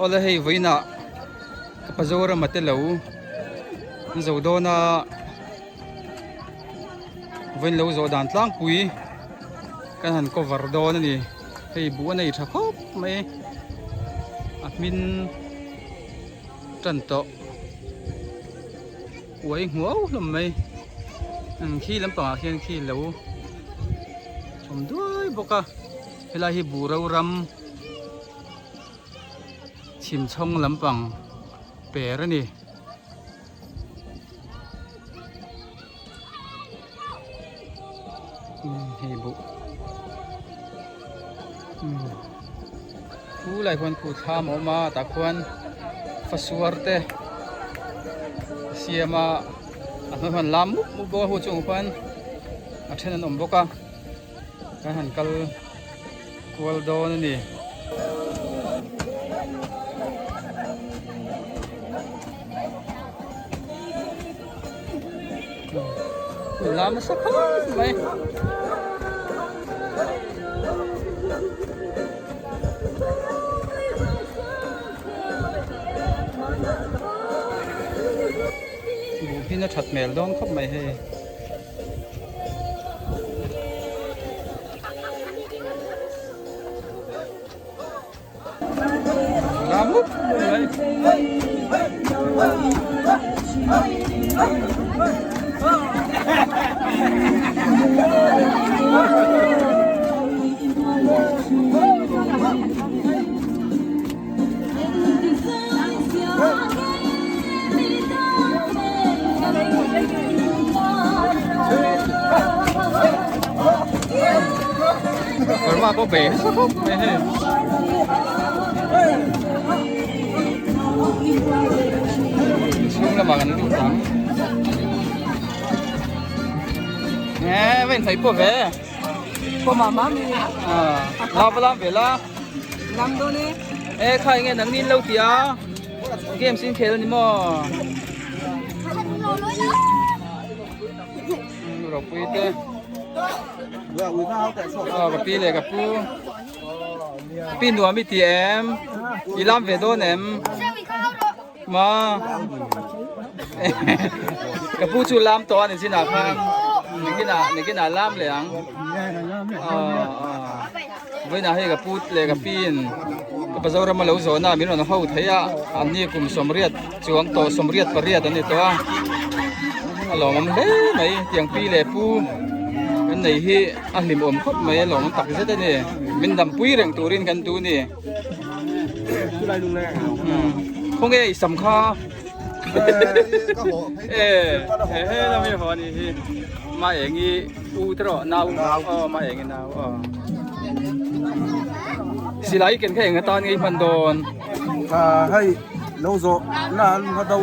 Awle hei vawiinah ka pa Zorama te lo an zo dawn a vawiin lo zawh dan tlangpui kan han cover dawn a ni hei buh a nei tha khawp mai a hmin tan tawh uai hmuau hlawm mai khi lampangah khian khi lo awm duai bawk a helai hi buh ro ram. Chhim chhawng lampang per a ni. Hei buh khu lai khuan khu thlam a awm a tah khuan fasuar te a siam a a hnuai khuan lam mup mup bawk a hu chungah khuan a then an awm bawk a. Kan han kal kual dawn a ni. Lam nasa khawp mai. Buh hmin a that hmel dawn khawp mai hei. Burma pawh bei nasa khawp mai hei. Chhung lamah kan lut ang. Nge va inhnaih pawh ve. Pawh mah mah mi. La va lam ve la. Lam dawn e. E khai nge nang nin lo ti a. Games in khel ani maw. Ropui te. Ka pi leh ka pu. Pi nuam i ti em? I lam ve dawn em? Ma. Ka pu chu lam tawh a ni chinah khan. Nikinah nikinah lam leh ang. Vawiinah hei ka pu leh ka piin ka pa Zorama lo zawhna min rawn ho thei a, anni kum 80 chuang tawh 88 an ni tawh a, a lawmawm hle mai tiang pi leh pu kan nei hi a hlimawm khawp mai a lawmawm tak zet a ni min dampui reng turin kan duh a ni khawnge i sam kha e he lam hi haw a nih hi ma engi u te rawh nau aw ma engi nau aw silai ken kha eng atan nge i hman dawn hei lo zawh na an ha do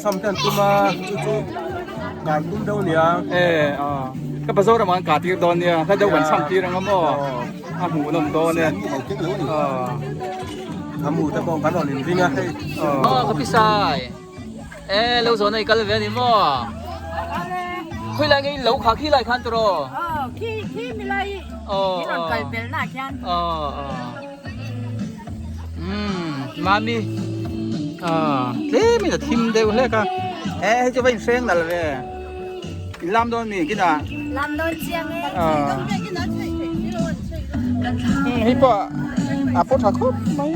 sam te an tum a chu chu kan tum deuh ania e ka pa Zoram an kah tir dawn nia hla deuh kan cham tir ang a maw a hmuh nawm dawn e a mu te pawh kan rawn inring a hei aw ka pisai e lo zawh na i kal ve a ni maw khawi lai nge in lo kha khi lai khan tawh aw khi khi mi lai i rawn kal pel na khian aw aw umm mami tlem in a thim deuh hlek a e hei chu va inhreng nalh ve in lam dawn mi kinah lam dawn chiang e hei pawh a pawh tha khawp mai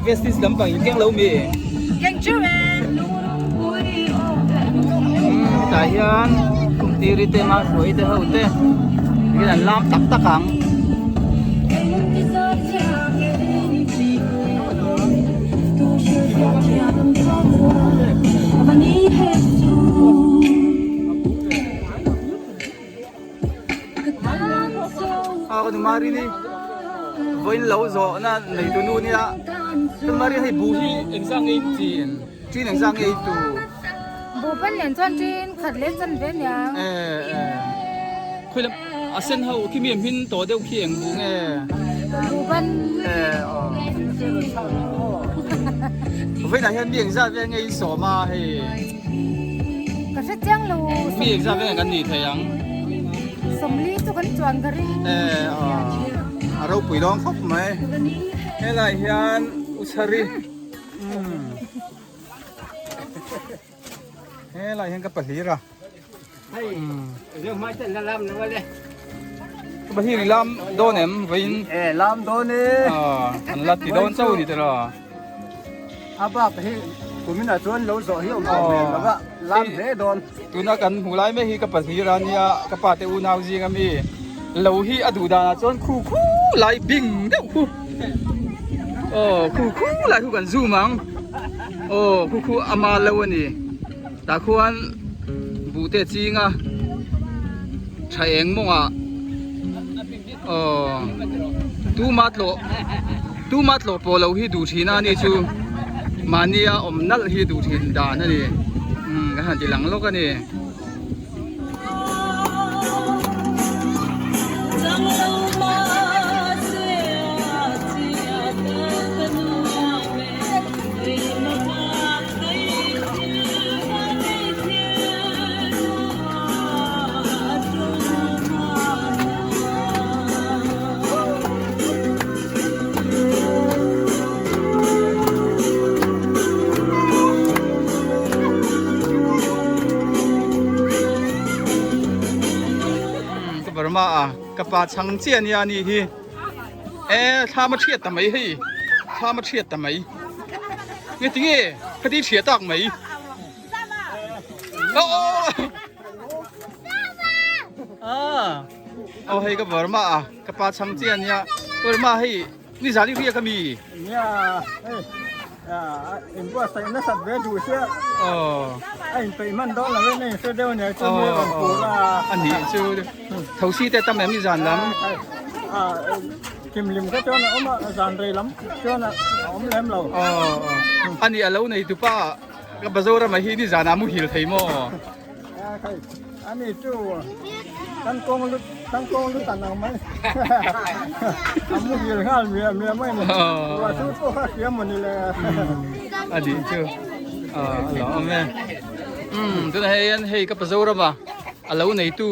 vestige lampang in keng lo mi keng chu e tah hian kumtiri te mahruai te ho te hian an lam tak tak ang. A ka Mari ni vawiin lo zawhna nei tu nu nia ka Mari hei buh hi engzah nge in chin chin engzah nge i tu buh pan nen chuan chin khat leh chan ve nia e e khawi lam a sen ho khi mi hmin tawh deuh khi eng buh nge buh ban e aw vawiinah hian mi engzah vel nge in sawm a hei. Ka hre chiang lo. Mi engzah vel kan nih thei ang. Sawmli chu kan chuan ka ring. Eh, a. ropui dawn khawp mai. Helai hian Uchhari umm helai hian ka pahlir a. Ka pahlir i lam dawn em vawiin? E lam dawn e. An la ti dawn chauh ni tiraw? A bak hi kuminah chuan lo zawh hi awm tawh hmel lo va, lam hle dawn. Tuna kan hmuh lai mek hi ka pahlir a nia, ka pa te unau zing ami lo hi a duh danah chuan khu khu lai bing deuh khu. Aw khu khu lai khu kan zoom ang. Aw khu khu ama lo a ni. Tah khuan buh te ching a tha eng mawngah Aw tuma tlawh tuma tlawh pawh loh hi duh thin a ni chu mahnia awm nalh hi duh thin dan a ni umm kan han ti lang lawk a ni. Ka Burma a ka pa chhang chiah ania anih hi e thlam a thiat ta mai hei thlam a thiat ta mai nge tinge khati thiat tak mai. Aw hei ka Burma a ka pa chhang che ania Burma hei ni zali ria ka mi nia hei in bua sai na sat ve du sia aw a in pei man dawn lo nei se deuh nia chu mi ron pur a ani chu thosi te tam em ni zan lam a kim lim ka chuan a awm a zan rei lam chuan a awm lem lo aw ani alo nei tu pa Ka Mizoram ah hi nizan ah muhil thei maw? Ani chu kan kawng lut kan kawng lut an ang mai. A muhil nghal mia mia mai ni. Wa chu pawh kha hria maw ni le. Ani chu a lo awm e. Um tunah hian hei ka Mizoram ah a lo neitu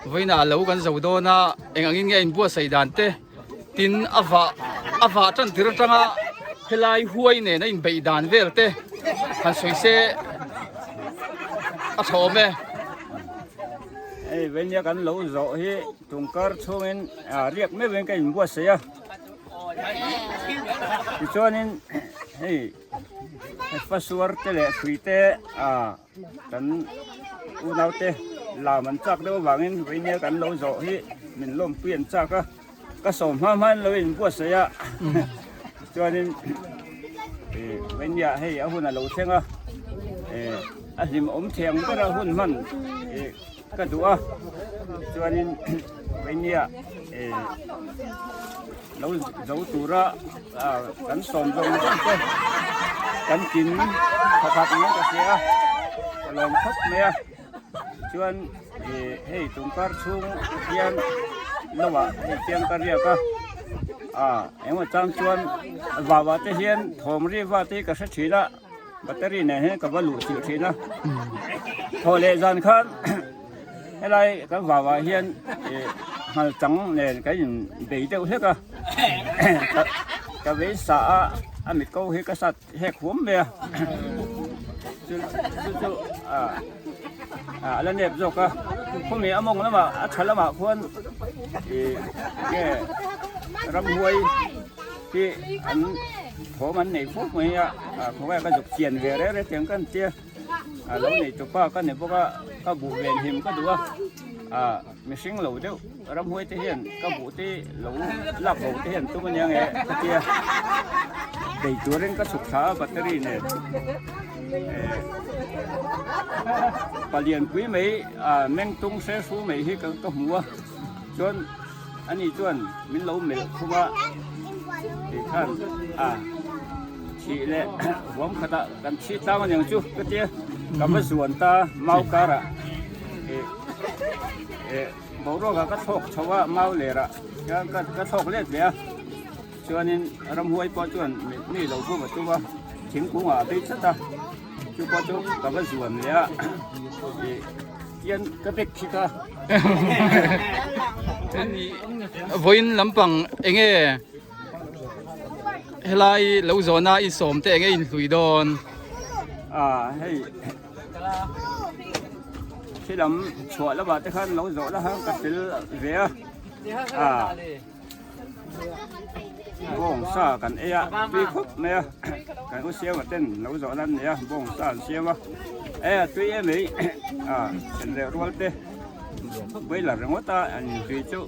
vawiinah a lo kan zo dawn a eng angin nge a inbuatsaih dan te Tin, a vah a vah tan tir atanga helai huai nen a inbeih dan vel te han sawi se a tha awm e. Hei veinia kan lo zawh hi tungkar chhungin riak meuhin ka inbuatsaih a, tichuanin hei fasuar te leh hrui te Kan unaute lam an chak deuh avangin vawinia kan lo zawh hi min lawmpui an chak a, ka sawm hma hma in lo inbuatsaih a, chuanin ih vawinia hei a hun a lo thleng a, ih a hlimawm thei ang ber a hun hman ih ka duh a, chuanin vawinia ih lo zo tura kan sawm zawng zawng te kan kin pakhat niin ka hria a ka lawm khawp mai a chuan ih hei tungkar chhung hian lo ah hei chiang ka riak a ah engemaw chang chuan vau ah te hian thawm ri va te hi ka hre thin a battery nen hian ka va luh chilh thin a thawh leh zan khan. Helai kan vau ah hian ih nghal chang nen kan in bei deuh hlek a ka vei sa a a mit ko hi ka sat hek huam mai a chu chu chu ah a la nep zawk a khawmi a mawng lamah a tha lamah khuan ih nge ramhuai hi an thawm an nei fuk mai a khawngaih ka zuk chian ve reng reng tiang ka an tia. A lo nei tawp a ka ni bawk a ka buh ven him ka duh a ah mihring lo deuh ramhuai te hian ka buh te lo lak bo te hian tum ania nge ka tia bei turin ka chhuk thla a battery nen eh palian pui mai ah meng tung hre hru mai hi ka hmu a chuan ani chuan min lo melh khum a tih khan ah. Thih leh huam khatah kan thi tlang aniang chu ka tia ka va zuan ta mau karah ih eh boruakah ka thlawk chho a mau lerah ka ka thlawk let ve a chuanin ramhuai pawh chuan mi lo bum a tum a thingkungah a bei tlat a chu pawh chu ka va zuan leh a ih tian ka bek khik a. Vawiin lampang enge helai lo zawhna i sawm te enge inhlui dawn? Ah hei khi lam chhuah lamah te khan lo zawh la ka tel ve a ah bawng sa kan ei a tui khawp mai a kan u siama ten lo zawh la an nei a bawng sa an siam a e a tui em mai ah then leh rual te boiler ringawt a an tui chu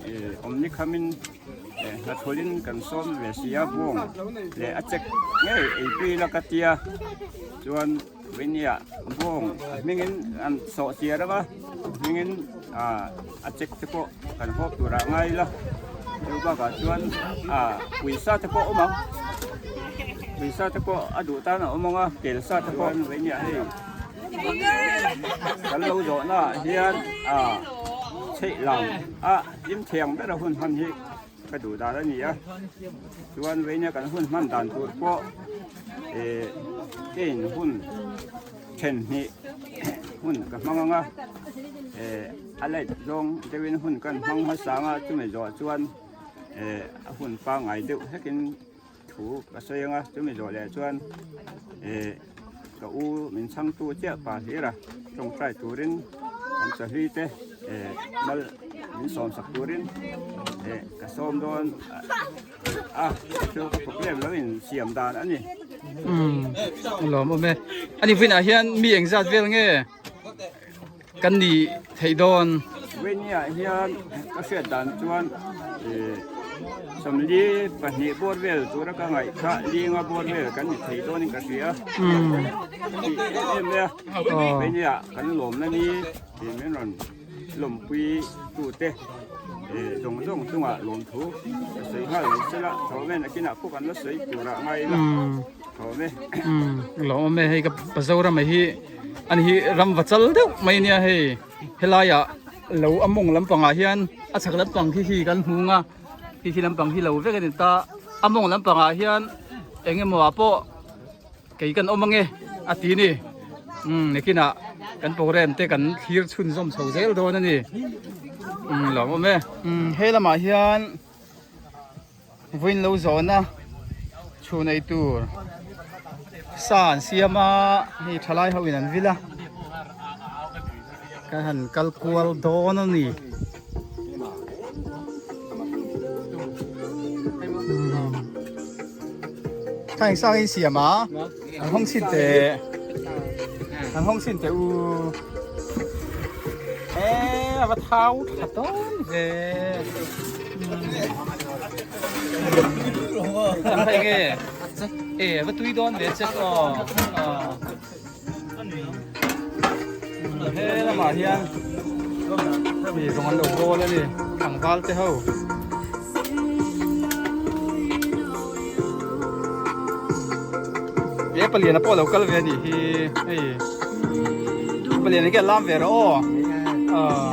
ih awmni khamin hnathawlin kan sawm ve si a bawng leh a chek ngei ei tui la ka tia chuan Vainia bawng a hmingin an sawh chiar anga hmingin ah a check te pawh kan hawp turah ngai ila chu bakah chuan ah pawisa te pawh a awm ang pawisa te pawh a duh tan a awm ang a kel sa te pawh Vainia hei kan lo zawhna ah hian ah chheih lam a hlim thiang ber a hun hman hi ka duh dan a ni a chuan veinia kan hun hman dan tur pawh eh kein hun then hnih hun ka hmang ang a eh a light zawng deuhin hun kan hmang hmasa ang a chumi zawh chuan eh a hun pangngai deuh hlekin thu ka sawi ang a chumi zawh leh chuan eh ka u min chhangtu chiah pa hlir a tawngtai turin kan chawhlui te eh mal min sawm sak turin eh ka sawm dawn a chu problem lo in siam dan a ni. Umm a lawm awm e ani vawiinah hian mi engzat vel nge kan nih theih dawn. Vawiinah hian ka hriat dan chuan eh 42 bawr vel tura ka ngaih kha linga bawr vel kan ni thei dawnin ka hria tih em em mai a. Vawiinah kan lawmna ni tih min rawn lawmpui tute eh zawng zawng chungah lawmthu ka sawi nghal mai sela thawmen akinah pawh kan la sawi turah ngai ila thawm e. Lawm awm e hei ka Pazorama hi ani hi ram va chal deuh mai ania hei helaiah lo a mawng lampangah hian a chhak lampang khi hi kan hmu ang a khi khi lampang hi lo vek a ni ta a mawng lampangah hian eng emaw ah pawh kei kan awm ange a ti a ni umm nikinah kan program te kan thlir chhunzawm chho zel dawn a ni umm lawm awm e umm he lamah hian Vawiin lo zawhna chhun ei tur sa an siam a hei thalai ho in an vil a kan han kal kual dawn a ni. Kha eng sang in siam a an hawng chhin teh an hawng chhin teh u e a va thau tha dawn ve. Hei nge e va tui dawn ve che aw he lamah hian mi zawng an lo bawl a ni tlangval te ho he paliana pawh a lo kal ve a nih hi hei paliana hi a lam ve rawh aw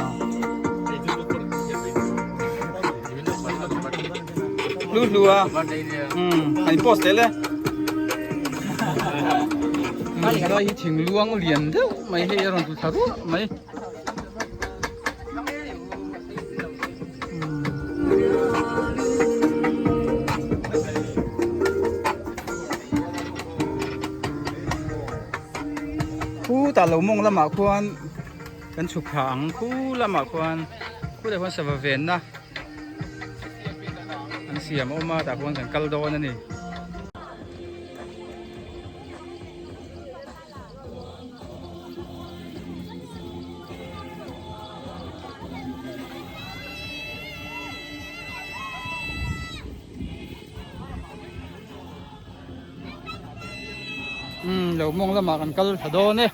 Lu lu a um an post leh le helai hi thing luang lian deuh mai hei a rawn tlu thla ruah mai. Khutah lo mawng lamah khuan kan chhuk thla ang khu lamah khuan khutah khuan sava venna an siam a awm a tah khuan kan kal dawn a ni. Umm lo mawng lamah kan kal thla dawn e.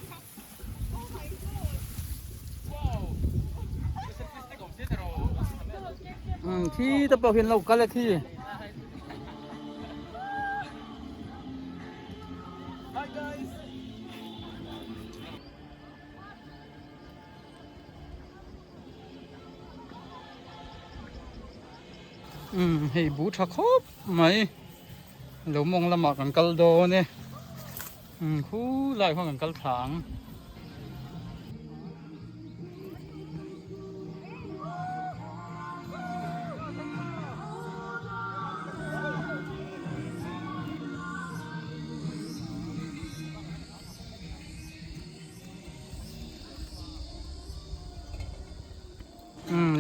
Umm khi te pawh hian lo kal e khi. Umm hei bu tha khawp mai lo mawng lamah kan kal dawn e umm khu lai khuan kan kal thla ang.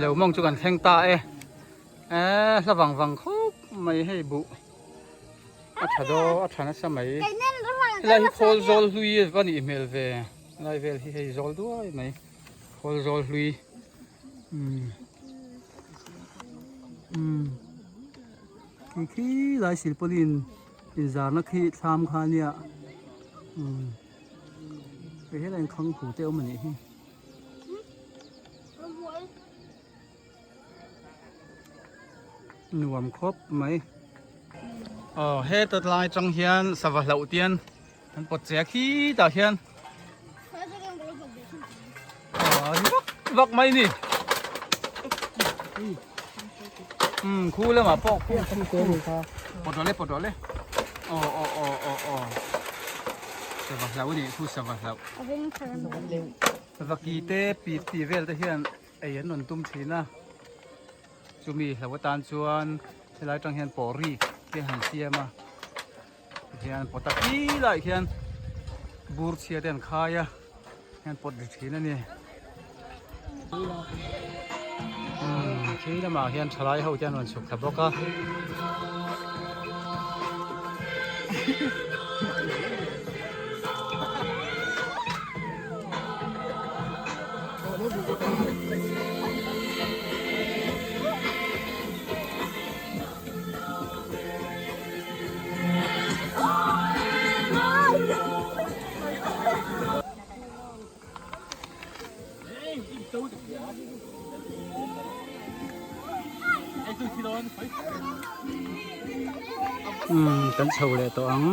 Leu mawng chu kan thleng ta e. Eee hla vang vang khawp mai hei buh a tha daw a tha nasa mai. Helai hi khawl zawl hlui a nih hmel ve helai vel hi hei zawl duai mai khawl zawl hlui umm umm khi khi lai silpawlin inzarna khi thlam kha ania umm hei helai in khang hu te a awm a nih hi. Nuam khawp mai. Aw heta lai tang hian sava hlauh tian an pawt che a khitah hian aw a ri vak vak mai ni. Umm khu lamah pawh khu pawt rawh le pawt rawh le aw aw aw aw aw sava hlauh a nih khu sava hlauh. Vaki te pit tih vel te hian ei an rawn tum thin a, chumi hlo atan chuan helai atang hian pawh rik te han siam a, tihian pawt a khi laiah khian bur chhia te an khai a, hian pawt ri thin a ni. Umm khi lamah hian thalai ho te an rawn chhuk thla bawk a. Umm kan chho leh tawh ang.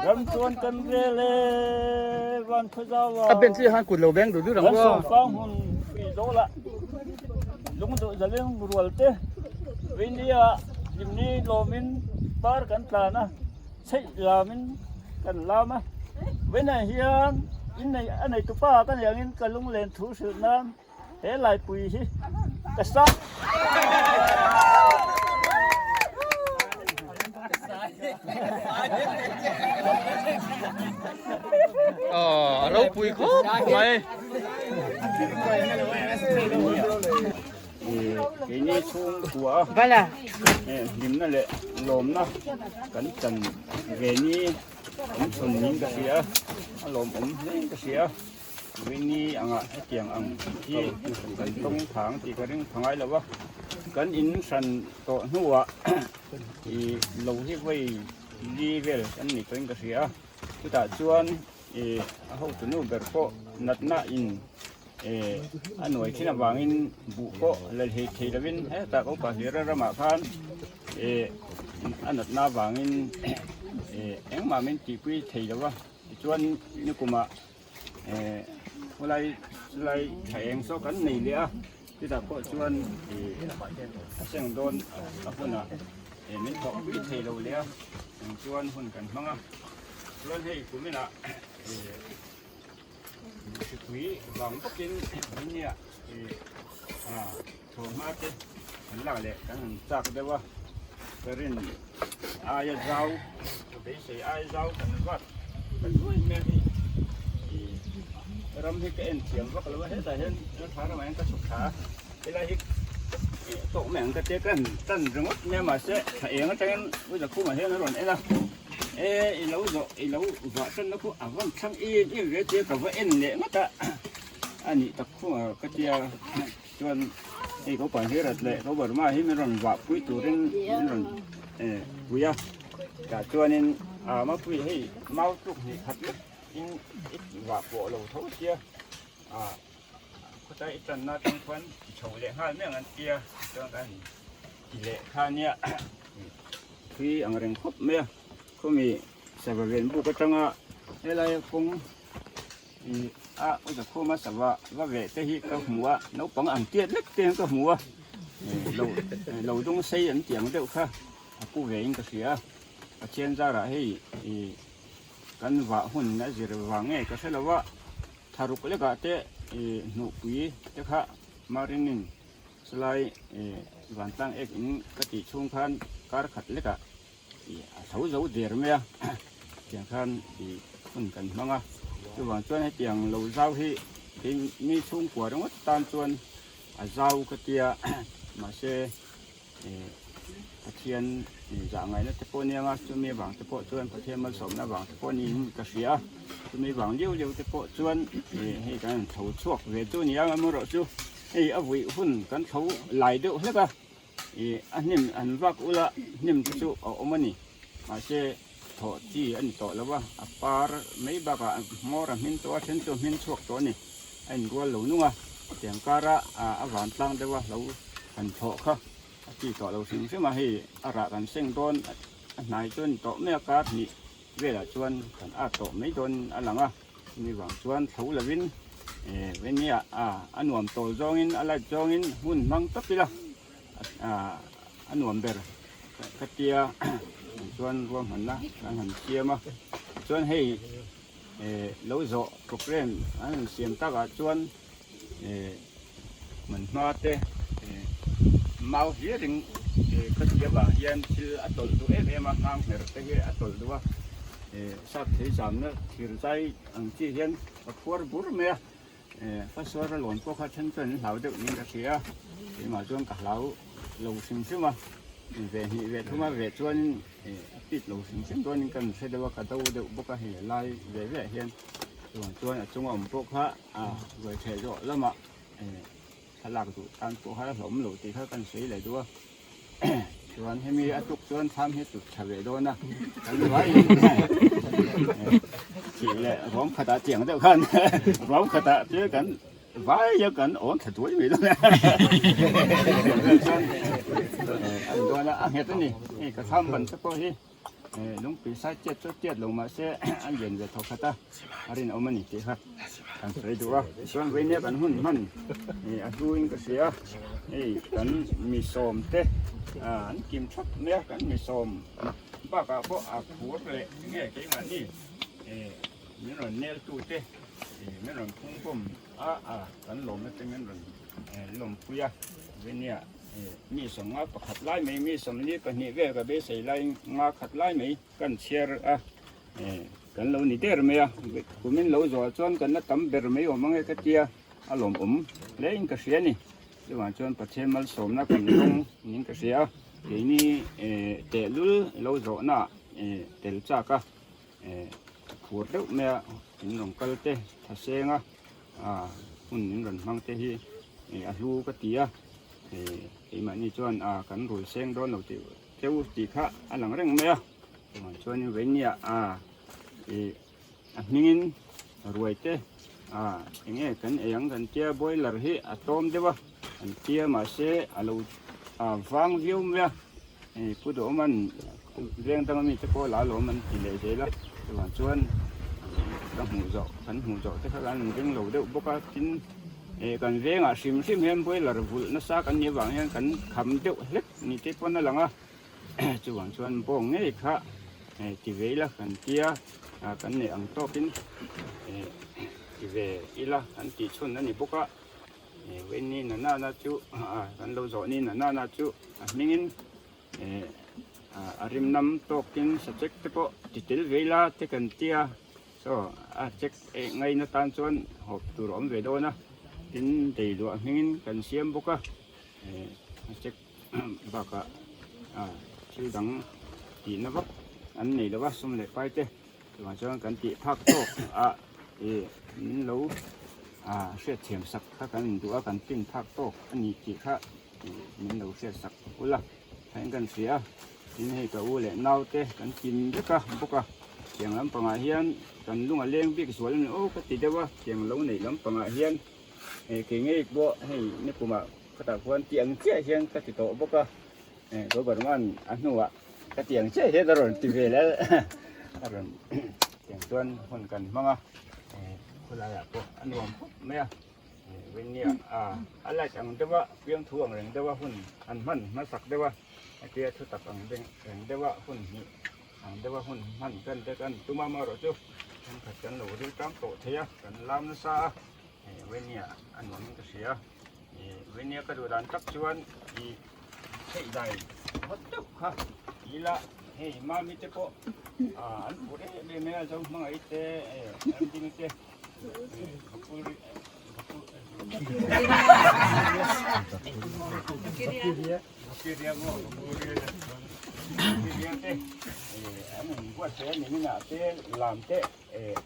Ram chuan kan rel e van khawzau a. A bench hi han kut lo beng duh duh rang Kan sawmfang hun pui zo la. Lungduh zaleng rual te Veinia hlimni lawmin par kan tlan a, chheih lamin kan lam a. Veinah hian innei a nei tupa ka nei angin ka lunglen thu hrilh nan he laipui hi ka sa. Aw a ropui khawp mai. chhungkua a hlimna leh lawmna kan chan ve ni awm chhun niin ka hria a lawmawm hle in ka hria Vini anga hetiang ang hi kan tawng thang tih ka ring pha ngai lo a kan in hran tawh hnuah ih lo hi vawi li vel kan ni tawhin ka hria a chutah chuan ih a hotu nu ber pawh natna in eh a nuai thin avangin buh pawh la hlei thei lovin hetah ko Pahlira ramah khan eh a natna avangin eh engmah min tihpui thei lo va tichuan nikumah eh khawlai chulai tha eng saw kan nei leh a chutah pawh chuan eh a seng dawn a hunah eh min thawhpui thei lo leh a eng chuan hun kan hmang a chuan hei kuminah eh Hripui vang bawkin nia thawhhma te an lak leh kan han chak deuh a ka rin aia zau ka beisei aia zau kan vat kan nuai mai a hi ram hi ka en thiam vak lo a hetah hian thla ramah hian ka chhuk thla a helai hi tawk mai ang ka tia ka han tan ringawt mai a mahse thla eng atangin Uizakhumah hian a rawn en a. E i lo zawh i lo vah tanna khu a van thlang em em ve tia ka va en leh ngawt a a nih tak khung a ka tia chuan hei ko pan hi rat leh ko Burma hi min rawn vah pui turin min rawn e pui a tah chuanin a mapui hei mau tluk hnih khat lek in i vah pawh lo tho sia a khawtlai i tanna atang khuan i chho leh nghal mai ang an tia chuan kan ti leh kha nia. Thui ang reng khawp mai a, khawmi sava ven buk atanga helai kawng ih a Uzakhuma sava va veh te hi ka hmu a, naupang ang tiat lek te hian ka hmu a, lo lo dawng sei an tih ang deuh kha a pu ve in ka hria a, Pathian zarah hei ih kan vah hun a zir vang nge ka hre lo a, tharuk lekah te ih hnuhpui te kha Marinin Chulai vantlang ek in ka tih chhung khan kar khat lekah a tho zo der mai a, tiang khan hun kan hmang a, chuvang chuan hetiang lo zau hi mi chhungkua ringawt tan chuan a zau ka tia mahse Pathian zah ngaihna te pawh nia nga chumi avang te pawh chuan Pathian malsawmna avang te pawh niin ka hria a, chumi vang liau liau te pawh chuan hei kan han tho chhuak ve chu nia amaherawh chu hei a vui hun kan tho lai deuh hlek a ih a hnim an vak ula hnim te chu a awm a ni mahse thawh chi a ni tawh lo va a par mai bakah hmawr a hmin tawh a then chu a hmin chhuak tawh a ni a inrual lo nung a tiang kara a vantlang deuh a lo han thawh kha a chi tawh lo hrim hrim a hei a rah kan seng dawn a hnai chu a ni tawh mai a kar hnih velah chuan kan at tawh mai dawn a lang a chumi vang chuan thlo lovin eh enge a a nuam tawl zawngin a light zawngin hun hmang tawp ila a nuam ber ka tia chuan ruahmanna kan han siam a chuan hei eh lo zawh program an han siam takah chuan eh hmun hma te eh mau hlirin eh ka ti avang hian thil a tawlh duh em em a nghang hmer te hi a tawlh duh a eh sap thei zamna thir zai ang chi hian a phuar bur mai a eh fasuar a lawn pawh kha then chuan an hlau deuh niin ka hria a keimah chuan ka hlau lo hrim hrim a ve hnih ve thum a ve chuanin eh a pit lo hrim hrim dawnin ka inhre deuh a ka do deuh bawk a hei a lai ve ve ah hian chuvang chuan a chunga awm pawh kha a ruai theh zawh lamah eh thlalak duh tan pawh kha a hlawm lo tih kha kan sawi leh duh a chuan hemi a tuk chuan thlam hi a tut tha ve dawn a kan vaiin thih leh ruam khatah chiang deuh khan ruam khatah te kan vai a kan awn tha duai mai dawn a chuan an dawn a a nghet a ni hei ka thlam ban te pawh hi Lungpui sai tiat chu tiat lo mah se a lian ve tho khat a, a rinawm a ni tih kha kan sawi duh a. Tichuan vawinia kan hun hman a hluin ka hria a, hei kan mi sawm te an kim thap mai a, kan mi sawm bakah pawh a phur leh nge keimahni min rawn nel tu te min rawn phungpawm a, kan lawmna te min rawn lawmpui a vawinia. Mi sawmnga pakhat lai mai, mi sawmli pahnih vel ka beisei lai nga khat lai mai kan chhiar a, kan lo ni der mai a, kumin lo zawh chuan kan la tam ber mai awm ang e ka tia, a lawmawm hle in ka hria a ni. Chuvang chuan Pathian malsawmna kan rawng niin ka hria a, keini tehlul lo zawhna tel chak a, phur deuh mai a in rawn kal te thaseng a hun in rawn hmang te hi a hlu ka ti a, keimahni chuan kan rul seng dawn lo tih teuh tih kha a lang reng mai a, chuvang chuan veinia a hmingin ruai te ah eng nge kan ei ang kan tia boiler hi a tlawm deuh a an tia mahse a lo ah vang viau mai a hei pu duhawman veng danga mite pawh la lawm an ti leh zel a chuvang chuan ka hmuh zawh kan hmuh zawh te kha kan ring lo deuh bawk a tin eh kan vengah hrim hrim hian boiler vulh nasa kan nih avang hian kan kham deuh hlek ni te pawn a lang a. Chuvang chuan bawng ngei kha ti ve ila kan tia kan neih ang tawkin ti ve ila kan tih chhun a ni bawk a, Wenny Nanana chu kan lo zawh ni Nanana chu a hmingin a rim nam tawkin sachek te pawh ti tel ve ila te kan tia saw a chek ngaina tan chuan hawp tur a awm ve dawn a, tin deiluah hmingin kan siam bawk a a chek. Bakah thil dang tihna vak an nei lo va, sum leh pai te chuvang chuan kan tih phak tawk a ih min lo hriat thiam sak kha kan induh a, kan tlin phak tawk a ni tih kha min lo hriat sak ula thain kan hria a, tin hei ka u leh nau te kan kim vek a bawk a, tiang lampangah hian kan lung a leng bik zual a ni aw ka ti deuh a, tiang lo neih lampangah hian kei ngei pawh hei nikumah. Khatah khuan tiang chiah hian ka ti tawh bawk a, Gobarman a hnuah ka tiang chiah hian a rawn ti ve leh a rawn tiang chuan hun kan hmang a, khawlaiah pawh a nuam khawp mai a, Winnie a light ang deuh a, fiamthu ang reng deuh a hun an hman hmasak deuh a, hetia thu tak ang reng deuh a hun hnih ang deuh a hun hman kan te kan tum a, amaherawhchu thenkhat kan lo ril tang tawh thei a, kan lam nasa a, Winnie a nuamin ka hria. Venia ka duh dan tak chuan i theih dai hawt deuh kha ila hei mami te pawh an phur em em a zo hmangaih te an ding te an inbuatsaih a ni minah te lam te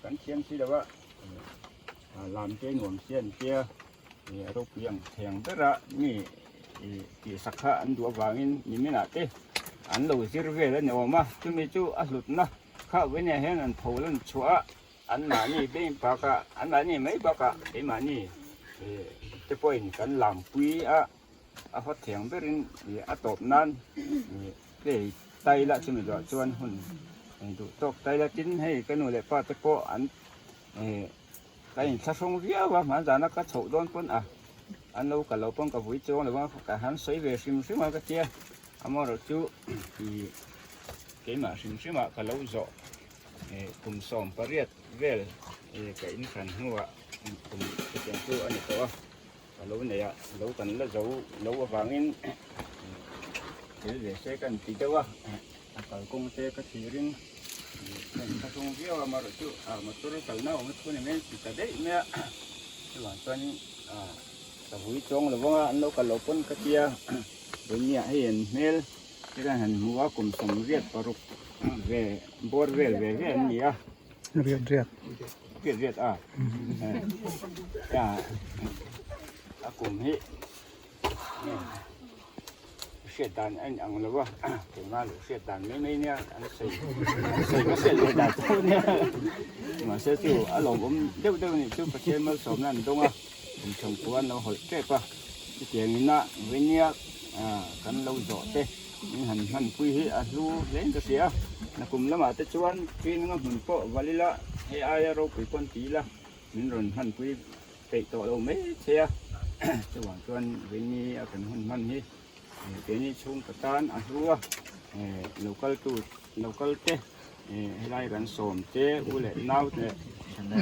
kan thiam si lo a lam te nuam sian tia a ropui ang theng bera mi tih sak kha an duh avangin niminah te an lo zir vel a ni awm a, chumi chu a hlutna kha vawinah hian an pho lan chhuah a, anmahni beng bakah anmahni mai bakah keimahni te pawhin kan lampui a, a hawt theng berin a tawp nan play tai la chumi duah chuan hun duh tawk tai la tin hei ka nu leh pa te pawh an. Ka inthlahrung viau a, hmanzana ka chhoh dawn pawn a, an lo kal lo pawn ka vui chuang lo a, ka han sawi ve hrim hrim a ka tia, amaherawh chu ih keimah hrim hrim ah ka lo zawh kum 18 vel ka inhran hnuah kum chutiang chu a ni tawh a, ka lo nei a, lo kan la zo lo avangin thil ve se ka inti deuh a. A kalkawng te ka thlir in ka in thlahrung viau a amaherawh chu motor kalna awm a thu ni mai ti ta daih mai a chuvang chuan ka vui chuang lo vang a an lo kal lo pawn ka tia vawinia hei an hmel te khan han hmu a kum 86 ve bawr vel ve ve an ni a riat riat riat riat a a kum hi. Hriat dan a inang lo a, keimah lo hriat dan mai mai nia an sawi an sawi ka hriat leh dan tho nia. Mahse chu a lawmawm deuh deuh anih chu Pathian malsawmna an dawng a, kum chhawng pawh an lo hawlh tep a, chutiang ina vawinia kan lo zawh te min han hmanpui hi a hlu hle in ka hria a, nakum lamah te chuan training a hmun pawh val ila hei aia ropui pawn ti ila min rawn hmanpui peih tawh lo mai che a, chuvang chuan vawini a kan hun hman hi keini chhungkaw tan a hlu a, local tu local te helai kan sawm te u leh nau leh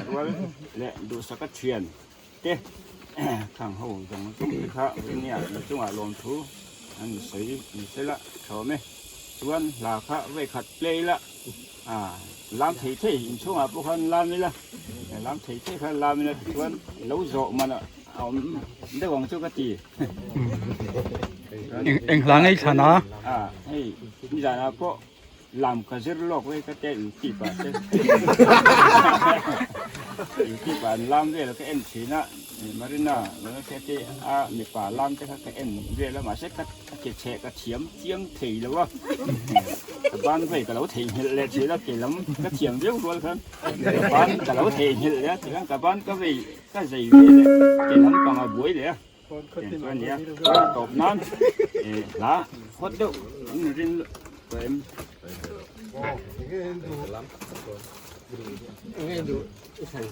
rual leh duhsaka thian te khang ho zawng zawng te kha vawini ah la chungah lawmthu an sawi ni sela tha awm e chuan hla kha vawikhat play la. Lam thei thei inchhungah pawh khan lam ila, lam thei thei khan lam ila tichuan lo zawh man a. a awm deuh ang chu ka ti. Eng hla ngei thlan a? A hei nizanah pawh Lam ka zir lawk vei ka tia youtube ah te youtube ah an lam vel ka en thin a Marina Vanlalhriati a mipa lam te kha ka en vel a mahse ka ke chhe ka thiam chiang thei lo a ka ban vei ka lo theihnghilh leh thin a ke lam ka thiam viau rual khan ka ban ka lo theihnghilh leh a tikhan ka ban ka vei ka zei ve leh ke lam pang a buai leh a. Tiang chu a nia, a tawp nan hla hawt deuh an rin tawh em?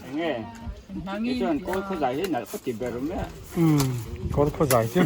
Enge i chuan kawl khawzai hi nalh ka ti ber mai a. Umm kawl khawzai chu.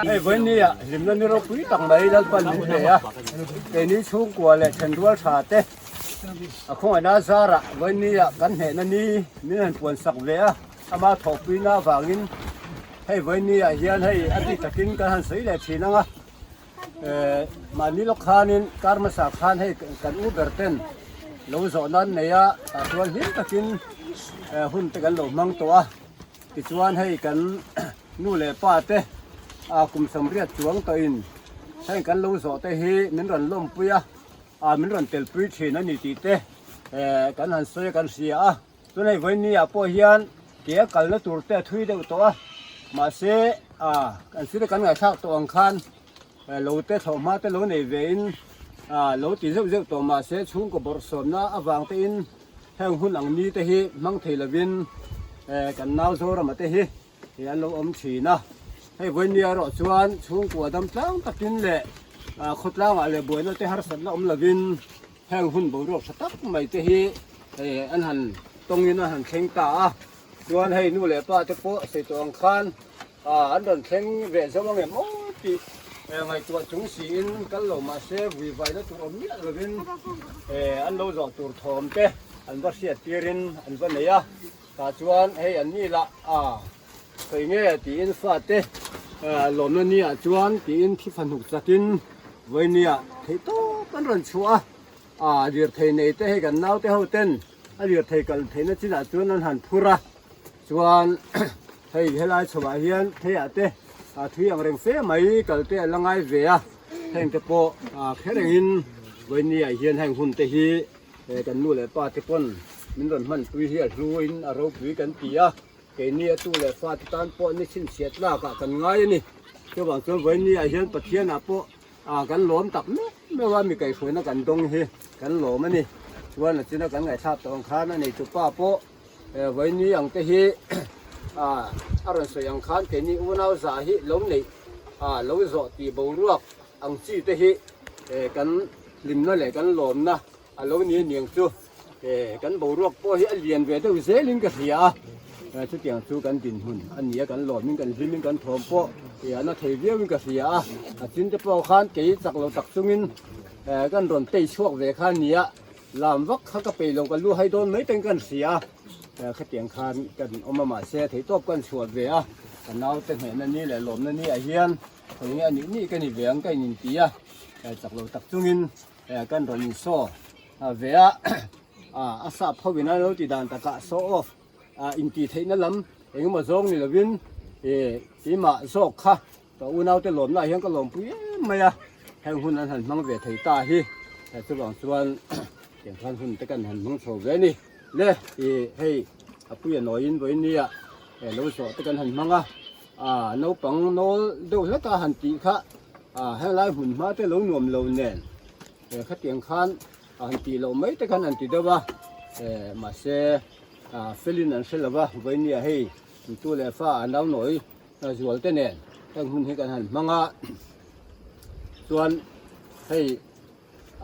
Hei vawinia hlimna ni ropui tak mai Lalpan min pe a, keini chhungkua leh thenrual tha te a khawngaihna zarah vawinia kan hnehna ni min han puansak ve a, ama thawhpuina avangin hei vawinia hian hei a bik takin kan han sawi leh thin ang a, mahni lawk khanin kar hmasa khan hei kan u ber ten lo zawh nan nei a, tah chuan hlim takin hun te kan lo hmang tawh a. Tichuan hei kan nu leh pa te a kum 80 chuang tawhin heng kan lo zawh te hi min rawn lawmpui a, a min rawn telpui thin a ni tih te kan han sawi a kan hria a. Chuan hei vawiin ah pawh hian ke a kalna tur te a thui deuh tawh a, mahse a kan sir kan ngaihthlak tawh ang khan lo te thlawhhma te lo nei ve in. Lo ti zeuh zeuh tawh mah se chhungkaw bawrhsawmna avang tein heng hun ang ni te hi hmang thei lovin kan nau Zorama te hi an lo awm thin a. Hei vawinia erawh chuan chhungkua dam tlang takin leh khawtlangah leh buaina te harsatna awm lovin heng hun boruak tha tak mai te hi an han tawngin an han thleng ta a. Chuan hei nu leh pa te pawh sawi tawh ang khan an rawn thleng ve zo ang em aw tih ngaihtuah chung siin kal lo mah se vui vaina tur awm miah lovin an lo zawh tur thawm te an va hriat tirin an va nei a. Tah chuan hei an ni lah a sawi nge tiin fate lawmna ni ah chuan tiin thi fahnuk chakin vawinia theih tawp an rawn chhuah a, a lirthei nei te hei kan naute ho ten a lirthei kal theihna chinah chuan an han phur a, chuan hei helai chhoah hian theiah te thui ang reng fe mai kal te a la ngai ve a, heng te pawh kher engin vawinia hian heng hun te hi. He kan nu leh pa te pawn min rawn hmanpui hi a hluin a ropui kan ti a, keini a tu leh fa te tan pawh ni chhinchhiat tlakah kan ngai a ni. Chuvang chuan vawiin ah hian Pathianah pawh kan lawm tak meuh meuh a, mi kaihhruaina kan dawng hi kan lawm a ni. Chuan a china kan ngaihthlak tawh ang khan a neitu pa pawh vawiin ang te hi a rawn sawi ang khan keini unau za hi lo neih lo zawh tih boruak ang chi te hi kan hlimna leh kan lawmna a lo ni aniang chu kan boruak pawh hi a lian ve deuh zelin ka hria a, chutiang chu kan dinhmun a ni a, kan lawmin kan hlimin kan thawm pawh a na thei viauin ka hria a, a chin te pawh khan kei chak lo tak chungin kan rawn tei chhuak ve kha a ni a, lam vak kha ka peih lo ka lu hai dawn mai ten kan hria a, khatiang khan kan awm a mahse theihtawp kan chhuah ve a, ka naute hnehna ni leh lawmna ni ah hian. Khawi nge a nih nih ka ni ve ang ka in inti a, chak lo tak chungin kan rawn insaw ve a, a sap ho in a lo ti dan takah show off intih theihna lam engemaw zawng ni lovin keimah zawk kha ka unaute lawmna ah hian ka lawmpui em mai a, heng hun an han hmang ve thei ta hi chuvang chuan tiang khan hun te kan han hmang chho ve a ni le hei a puia nawiin vawiin nia lo zawh te kan han hmang a. A naupang nawl deuh hlek a han tih kha a helai hmun hma te lo nuam lo nen he khatiang khan a han tih loh mai te khan an ti deuh a mahse a felin an hre lo va vawinia hei tu leh fa a nau nawi zual te nen heng hun hi kan han hmang a chuan hei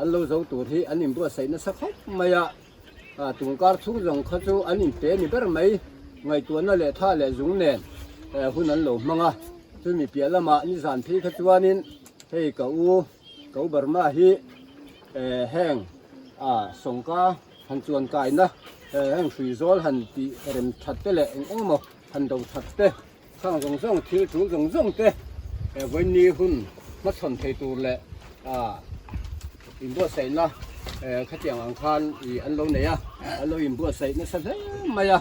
An lo zo tur hi an inbuatsaih nasa khawp mai a, tungkar chhung zawng kha chu an inpe ni ber mai, ngaihtuahna leh tha leh zung nen hun an lo hmang a, chumi piah lamah nizan phei kha chuanin hei ka u, ka u Burma hi heng sawngka han chuan kaina heng hrui zawl han tih rem that te leh eng eng emaw han do that te Khang zawng zawng thil tul zawng zawng te vawiin hun hmachhawn thei tur leh inbuatsaihna khatiang ang khan ih an lo nei a, an lo inbuatsaih nasa hle mai a,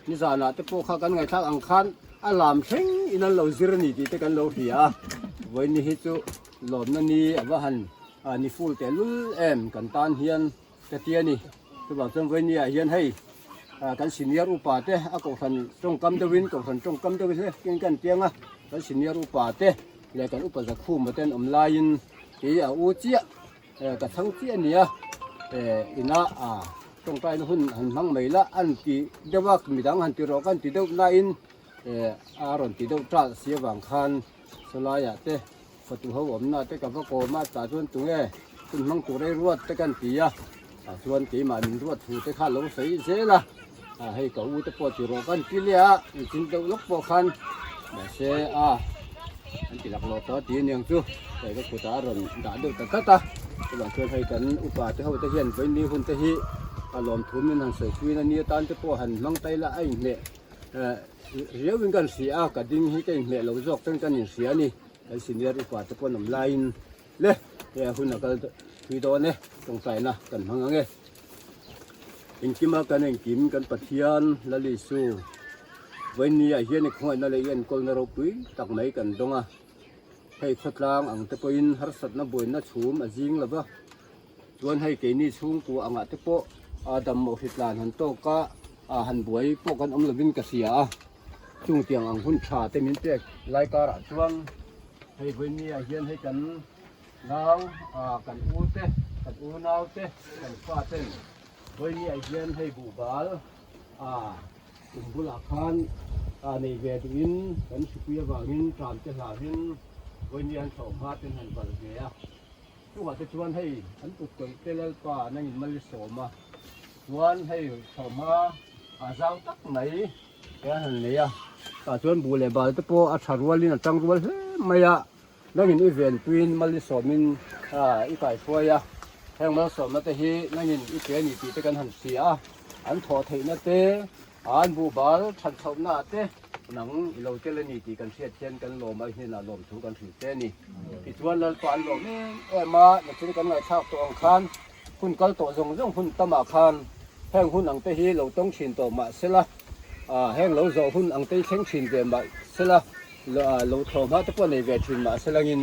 nizanah te pawh kha kan ngaihthlak ang khan a lam thleng in an lo zir a ni tih te kan lo hria a, vawiin hi chu lawmna ni a va han ni ful tehlul em kan tan hian. Ka ti a ni. Chuvang chuan vawinia hian hei kan senior upa te a kohhran tawngkam deuhin kohhran tawngkam deuhin hle ken kan piang a, kan senior upa te leh kan upa Zakhuma te an awm laiin kei a u chiah ka chhang chiah a ni a, ina tawngtaina hun han hmang mai la an ti deuh a, midang han ti rawh kan ti deuh nain a rawn ti deuh ṭalh si avang khan sawlaiah te Fatu ho awmna te ka va kawm a, tah chuan tunge hun hmang tur ei ruat te kan ti a, tah chuan keimah min ruat thu te kha lo sawi zel a, hei ka u te pawh ti rawh kan ti leh a, engtin deuh lawk pawh khan mahse a an ti lak lawh tawh a ti aniang chu hei ka kutah a rawn dah deuh ta tlat a, chuvang chuan hei kan upa te ho te hian vawiin hun te hi a lawmthu min han sawi puiin a nia tan te pawh han hmang ta ila a inhmeh riauin kan hria a, ka ding hi ka inhmeh lo zawk ten kan inhria a ni. Kan senior upa te pawh an awm laiin le he a hun a kal thui dawn e, tawngtaina kan hmang ang e. Engkima kan engkim kan Pathian Lal Isu vawiin ah hian i khawngaihna leh i enkawlna ropui tak mai kan dawng a, hei khawtlang ang te pawhin harsatna buaina chhum a zing lo va, chuan hei keini chhungkua angah te pawh dam mawh hritlan han tawk a han buai pawh kan awm lovin ka hria a. Chung tiang ang hun tha te min pek lai karah chuan hei vawinia hian hei kan nau ah kan u te. Kan unaute kan faten vawinia hian hei buhbal a kum bulah khan a nei ve duhin kan hripui avangin tram te hlarin vawinia an thlawh hma ten han valh ve a. Chungah te chuan hei an kut tawih te Lalpa nangin mal i sawm a, chuan hei thlawhhma a zau tak mai te an han nei a, tah chuan buh leh bal te pawh a tha rualin a tang rual hle mai a, nangin i venpuiin mal i sawmin i kaihruai a, heng malsawmna te hi nangin i pe a ni tih te kan han hria a, an thawh theihna te an buh bal that chhohna ah te nang i lo tel a ni tih kan hriat hian kan lawm a, i hnenah lawmthu kan hrilh che a ni. Tichuan Lalpa an lawm em em a, nachin kan ngaihthlak tawh ang khan hun kal tawh zawng zawng hun tamah khan heng hun ang te hi lo tawng thin tawh mah sela, heng lo zawh hun ang te hi thleng thin ve mah sela, lo thlawh hma te pawh nei ve thin mah selangin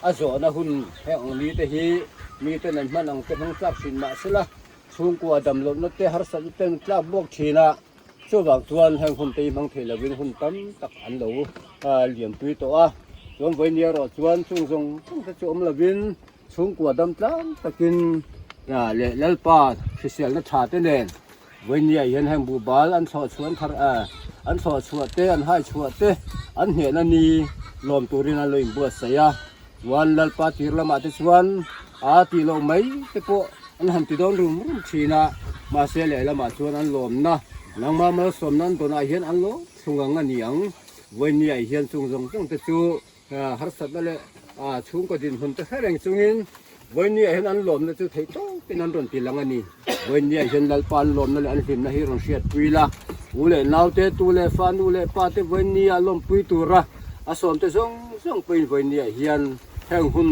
a zawhna hun heng ang mi te hi miten an hman ang te hmang tlak thin mah sela, chhungkua damlohna te harsatna te an tlak bawk thin a. Chuvang chuan heng hun te hi hmang thei lovin hun tam tak an lo liampui tawh a, chuan vawiin erawh chuan chung zawng zawng te chu awm lovin chhungkua dam tlang takin leh Lalpa hriselna tha te nen vawiin hian heng buhbal an thlawh chhuah an thar an thlawh chhuah te an hai chhuah te an hnehna ni lawm turin an lo inbuatsaih a, chuan Lalpa tir lamah te chuan a tih loh mai te pawh An han ti dawn rum rum thin a, mahse lehlamah chuan an lawmna, nangmah malsawmna an dawnah hian an lawm thlung ang a ni ang. Vawinia hian chung zawng zawng te chu harsatna leh chhungkaw dinhmun te hre reng chungin Vawinia hian an lawmna chu theih tawpin an rawn ti lang a ni. Vawinia hian Lalpa an lawmna leh an hlimna hi rawn hriatpui la, u leh naute, tu leh fa, nu leh pa te Vawinia lawmpui tura a sawmte zawng zawng pawhin Vawinia hian Heng hun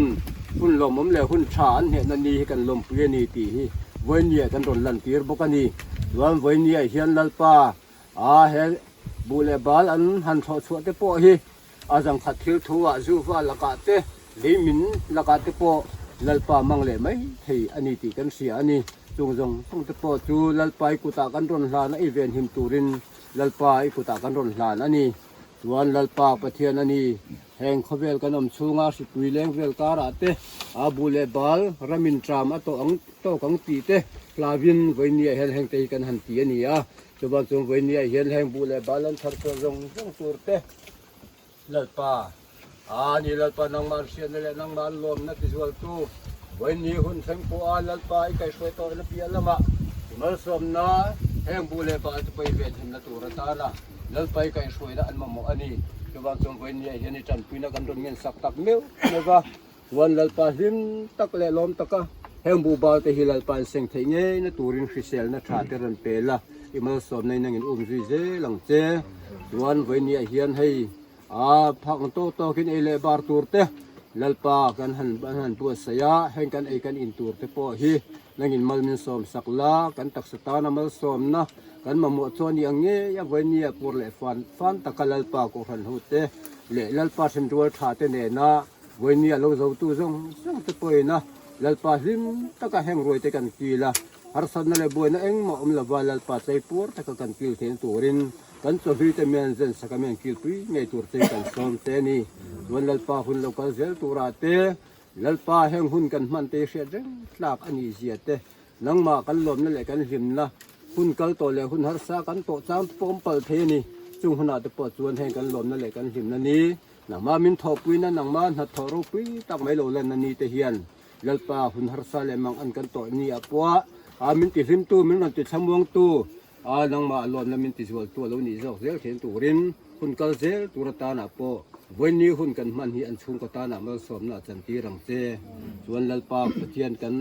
hun lawmawm leh hun tha an hnehna ni hi kan lawmpui a ni tih hi vawinia kan rawn lantir bawk a ni. Chuan vawinia hian Lalpa a he buh leh bal an han thlawh chhuah te pawh hi a zangkhat thil thu ah zuva lakah te leimin lakah te pawh Lalpa mang leh mai thei a ni tih kan hria a ni. Chung zawng zawng te pawh chu Lalpa i kutah kan rawn hlan a i venhim turin Lalpa i kutah kan rawn hlan a ni. Chuan Lalpa Pathian a ni. Heng khawvel kan awm chhunga hripui leng vel karah te, a bu leh bal ramin tram a tawh ang tawk ang tih te hlavin vawinia hian heng te hi kan han ti a ni a. Chuvang chuan vawinia hian heng bu leh bal an thar chhuah zawng zawng tur te Lalpa a ni Lalpa nangmah an hriatna leh nangmah an lawmna tizualtu vawiini hun thleng pawh a Lalpa i kaihhruai tawh na piah lamah malsawmna heng bu leh bal te pawh i venhimna tur atana Lalpa i kaihhruaina an mamawh a ni. Chuvang chuan vawinia hian i tanpuina kan rawn ngen sak tak meuh meuh va, chuan Lalpa hlim tak leh lawm taka heng buhbal te hi Lalpa an seng theih ngeina turin hriselna tha te rawn pe la, i malsawmna in angin um zui zel ang che. Chuan vawinia hian hei a phak ang tawk tawkin ei leh bar tur te Lalpa kan han an han buatsaih a, heng kan ei kan in tur te pawh hi Nangin mal min sawm sak la, kan taksa tana malsawmna kan mamawh chu a ni ang ngei a, vawinia pur leh fan fan taka Lalpa Kohhran hute leh Lalpa hrenrual tha te nena vawinia lo zotu zawng zawng te pawhin a Lalpa hlim taka heng ruai te kan kil a, harsatna leh buaina engmah awm lova Lalpa tleipur taka kan kil theihna turin kan chawhlui te mian zen saka mian kilpui ngei tur te kan sawm che a ni. Chuan Lalpa hun lo kal zel turah te Lalpa heng hun kan hman te hi hriat reng tlak a nih zia te, nangmah kan lawmna leh kan hlimna, hun kal tawh leh hun harsa kan tawh chang te pawh awm palh thei a ni. Chung hunah te pawh chuan heng kan lawmna leh kan hlimna ni, nangmah min thawhpuina, nangmah hnathawh ropui tak mai lo lanna ni te hian Lalpa hun harsa leh mang an kan tawh ni ah pawh a min ti hlimtu, min rawn ti thlamuangtu, a nangmah lawmna min ti zualtu a lo nih zawk zel thin turin hun kal zel tur atanah pawh vawiini hun kan hman hi an chhungkaw tanah malsawmna a chantir ang che. Chuan Lalpa Pathian kan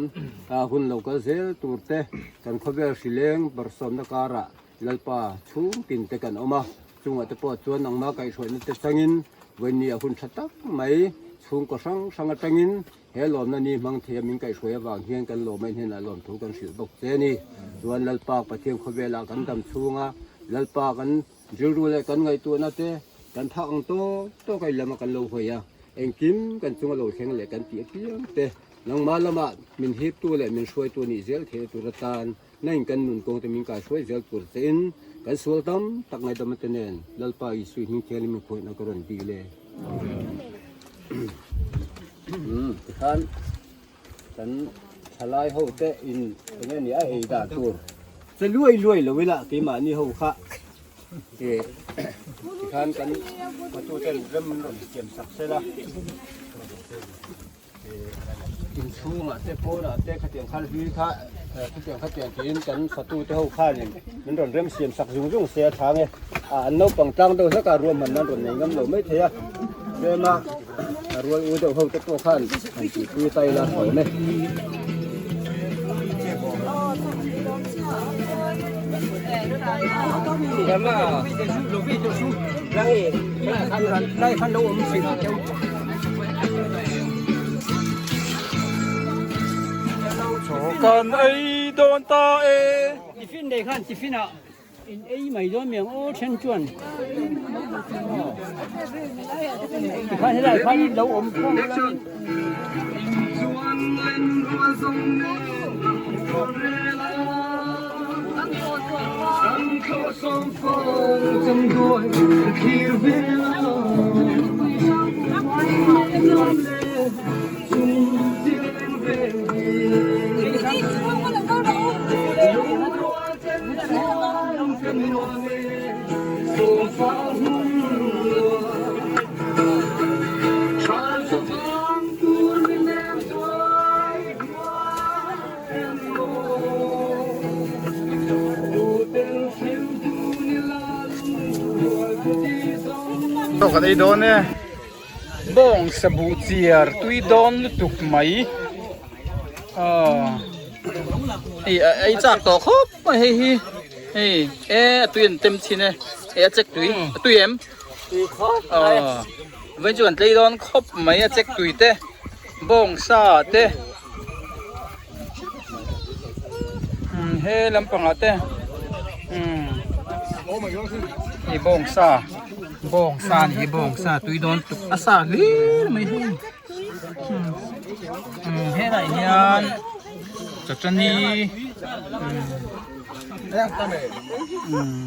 hun lo kal zel tur te kan khawvel hrileng barsawmna karah Lalpa chhung tin te kan awm a, chungah te pawh chuan nangmah kaihhruaina te changin vawiini a hun tha tak mai chhungkaw hrang hrang atangin He lawmna ni hmang thei a min kaihhruai avang hian kan lawmai hnenah lawmthu kan hrilh bawk che a ni. Chuan Lalpa Pathian khawvelah kan dam chhunga Lalpa kan rilru leh kan ngaihtuahna te kan thak ang tawk tawk a ilama kan lo hawi a, engkim kan chunga lo thleng leh kan tih apiang te nangmah lamah min hiptu leh min hruaitu nih zel theih tur atan na in kan nun kawng te min kaihhruai zel tur che in kan sual tam tak ngaihdam te nen Lalpa Isui hming thianghlim in khuaihna ka rawn dil e. Tikhan kan Thalai ho te in enge ni a ei dan tur che luai luai lo ila keimahni ho kha e tikhan kan hotu ten rem an rawn siam sak sela e inchhungah te pawnah te khatiang khan hlui kha khatiang khatiang tiin kan fatu te ho khanin min rawn rem siam sak zung zung se a thang e a an naupang tlang deuh hlek a ruahmanna an rawn nei ngam lo mai thei a tlema A rual u deuh ho te pawh khan han tihpui ta ila a awm e. Kan ei dawn ta e. Tiffin nei khan tiffin ah In ei mai dawn mi ang aw then chuan tikhan helai khan lo awm khawm langin Kan ei dawn e bawng sabuh chiar tui dawn lutuk mai aw. Hei a ei chak tawh khawp mai hei hi hei e a tui an tem thin e hei a chek tui a tui em tui khawp mai aw vawiin chu kan tlei dawn khawp mai a chek tui te bawng sa te umm he lampangah te umm hei bawng sa bawng sa a ni hi bawng sa tui dawn tuk a sa hlir mai hi. Umm helaiah hian chawchani umm umm.